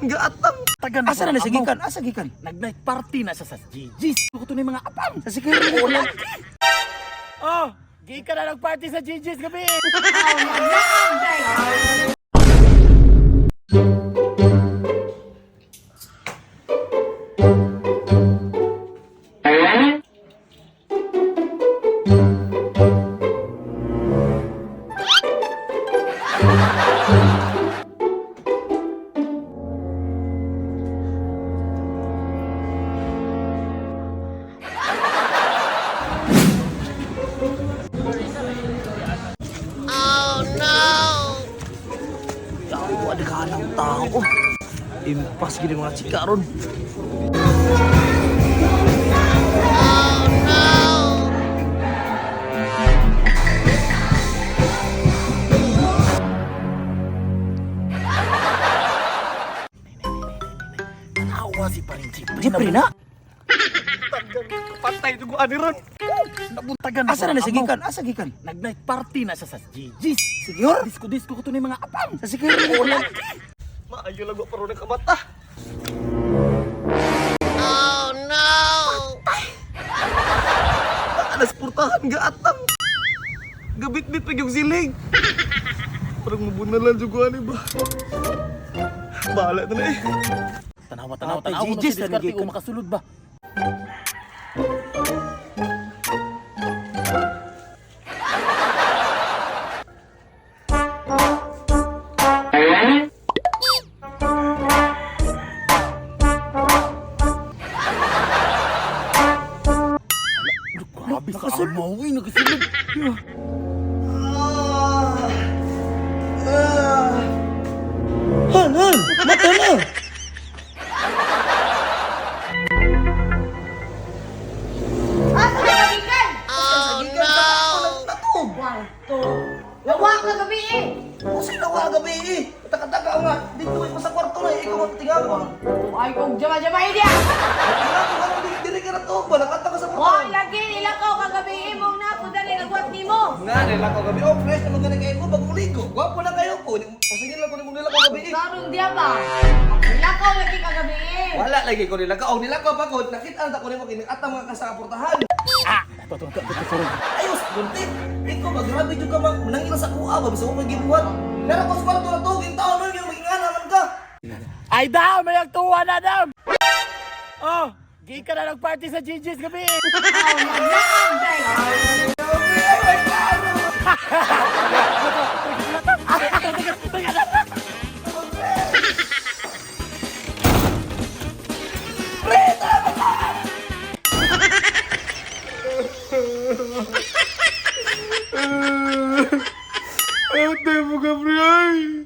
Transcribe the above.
portahan gaatang. Taga na Asa na sa na sa gikan? Asa gikan? Nag-night party na siya sa Gigi's. Ko to ni mga apang. Sa sikiri. Oh, gikan na nag-party sa Gigi's gabi. Yawa, naghalang tao. Impas gini mga chika ron. Tawa si paring Jeffrey. Jeffrey na? Patay jugo ani ron. Nabuntagan Asa na na sa gikan? Asa gikan? Nag-night party na siya sa Gigi's. Siguro? Disco-disco ko to ni mga apang. Sa sikiri. Maayo lang pa ron ang kamata. Oh no! Alas portahan gaatang. Gabit-bit pa yung siling. Parang mabunalan jugo ani ba. Bahala na na eh. Tanawa, tanawa, Patay, tanawa. Gigi's Gigi's na na gikan. gikan. Makasulod ba? Grabe sa amaw, eh, nakasulod. Han, han! Mata na! Asa na gikan? Oh no! Kwarto. Lawa ka gabi eh. Kasi nawa gabi eh. Taka-taka nga. Dito ko sa kwarto na eh. Ikaw ang tingawa. Ay kong jama-jama dia. Tingawa ka nang diri ka na to. Balakata ka sa Wa portahan. lagi nilakaw kagabi eh mong na ko dali nagwat nimo. Nga, nila ko gabi. Oh, fresh naman ganun kayo ko. Bagong ligo. Gwapo na kayo ko. Pasingin lang ko ni mong nila ko gabi eh. Karong diya ba? Nilakaw lagi kagabi eh. Wala lagi ko nila ka. Oh, nila ko pagod. Nakita na ko nimo kining atang mga ka sa portahan. Ah! Ito, ito, ito, ito, sorry. Ayos, gunti. Ikaw ba, grabe jud ka ma. Manangil sa kuha ba, bisa mo magibuhat. Meron ko sa kwarto na to, gintaon nun yung maging naman ka. Ay, dam! May agtuwa na, dam! Oh, gikan na nag-party sa Gigi's gabi. Ate mo, Gabriel.